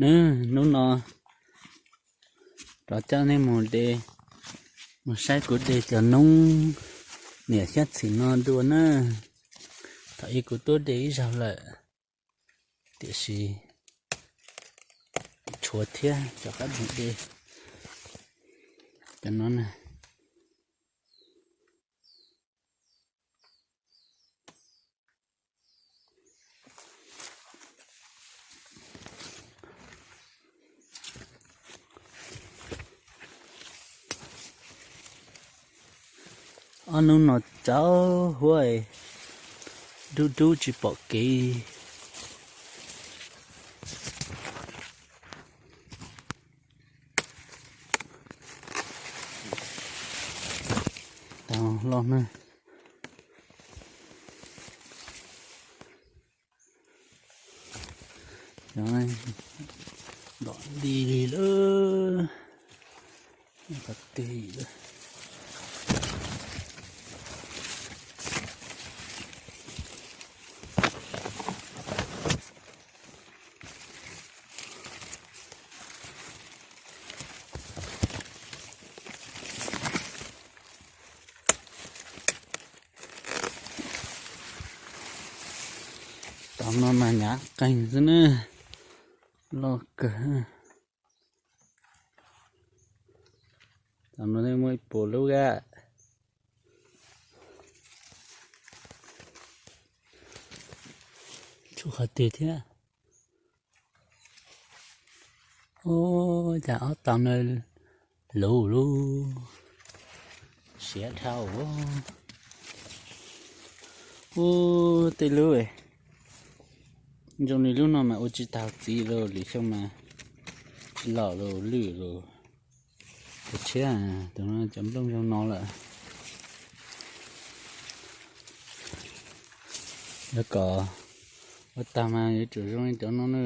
Nws hnub no rov coj nej mus de, mus saib kuv de cov noob niam xyab txhim no dua na. Thaum ub kuv tuaj de ib zaug lawm, tiam sis tshuav thiab, rov qab mus de cov no na. Ob hnub no tsaus huab, dub dub tsis pom kev. Tau loj na. Dom li li lawm. Qhov twg lawm. Tom no mas hnyav qeeg xwb na, loj kawg. Tom no muaj ib puas lub a. Tshuav qhov twg thiab? Ua cas ob tom no luv luv, siav dhau. Ub, tej lub zoo li lub no mas ua tsis tau txiv lawm, lwm xyoo mas tsis los lawm, lwj lawm. Tus tshiab, tus no cov nplooj zoo no lawm. Yuav kom ua tag mas yuav tsum zoo li cov no na.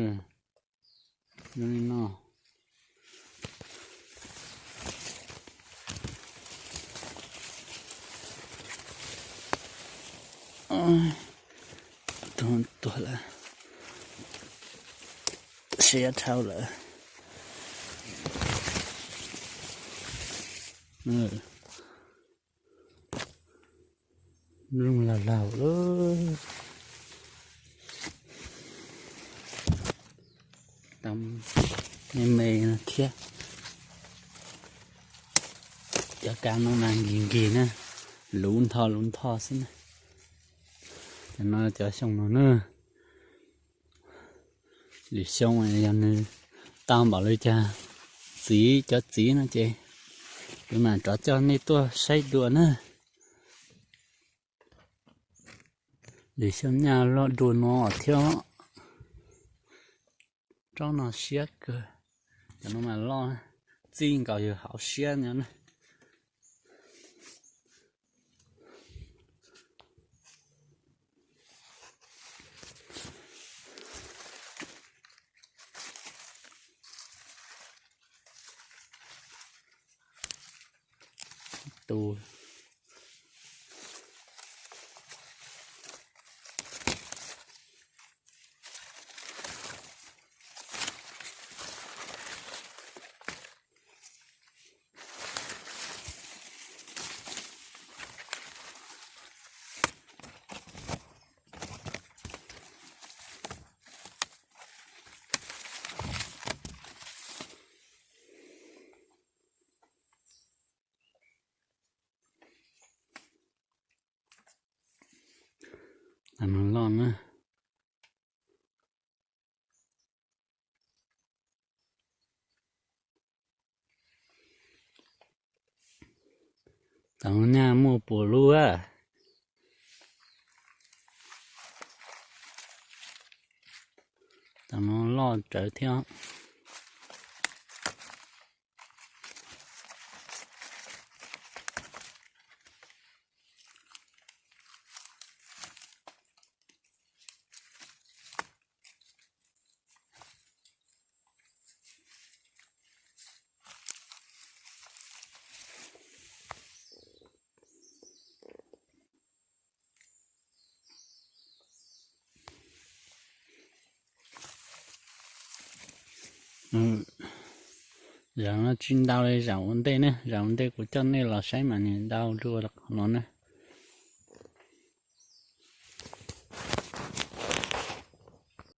Zoo li no. Tuag lawm, siav dhau lawm. Zoo laug laug lawm. Tau me me no thiab. Cov kav no mas nkig nkig na, luv ntho luv ntho xwb na. Cov no cov xyoo no na, lwm xyoo yog nws tau npaum li cas, txiv, cov txiv no ces kuv mam rov coj nej tuaj saib dua na. Lwm xyoo nyaj loj dua no thiab. Tsob no siab kawg. Cov no mas loj, txij nkaus yus hauv siab no na. Tus Tam no loj na. Tam no nyaj muaj puas lub a. Tam no loj tsawv thiab. Zaum no tsis ntau li zaum ua ntej ne, zaum ua ntej kuv coj nej los saib mas nws ntau dua qhov no ne.